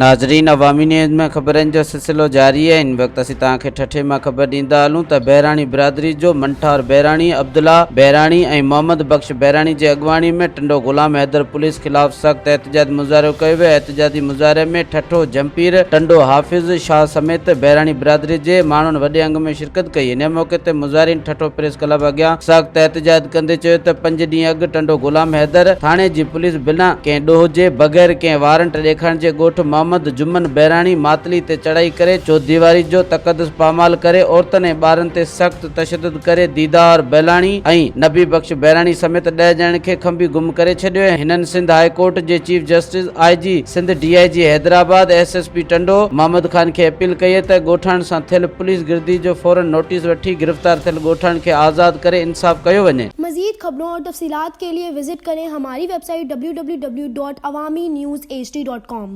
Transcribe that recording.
ناظرين عوامي نيوز ۾ خبرن جو سلسلو جاري آهي هن وقت اسين توهان کي ٺٽي مان خبر ڏيندا هلون ته بهراڻي برادري جو منٺار بهراڻي، عبدالله بهراڻي ۽ محمد بخش بهراڻي جي اڳواڻي ۾ ٽنڊو غلام حيدر پوليس خلاف سخت احتجاجي مظاهرو ڪيو ويو احتجاجي مظاهري ۾ ٺٽو، جهمپير، ٽنڊو حافظ شاهه سميت بهراڻي برادري جي ماڻهن وڏي انگ ۾ شرڪت ڪئي ان موقعي تي مظاهرين ٺٽو پريس ڪلب اڳيان سخت احتجاج ڪندي چيو ته پنج ڏينهن اڳ ٽنڊو غلام حيدر ٿاڻي جي پوليس بنا ڪنهن ڏوهه جي بغير ڪنهن وارنٽ ڏيکارڻ جي ڳوٺ محمد جمن بهراڻي ماتلي تي چڙهائي ڪري چوديواري جو تقدس پامال ڪري عورتن ۽ ٻارن تي سخت تشدد ڪري ديدار بهلاڻي ۽ نبي بخش بهراڻي سميت ڏهه ڄڻن کي کنڀي گم ڪري ڇڏيو ۽ هنن سنڌ هاء ڪورٽ جي chief justice, I G Sindh, D I G Hyderabad, S S P Tando Muhammad Khan کي اپيل ڪئي ته ڳوٺاڻن سان ٿيل پوليس گردي جو فورن نوٽيس وٺي گرفتار ٿيل ڳوٺاڻن کي آزاد ڪري انصاف ڪيو وڃي. مزيد خبرون اور تفصيلات کے لئے وزٽ ڪرين ھماري website W W W dot Awami news H D dot com.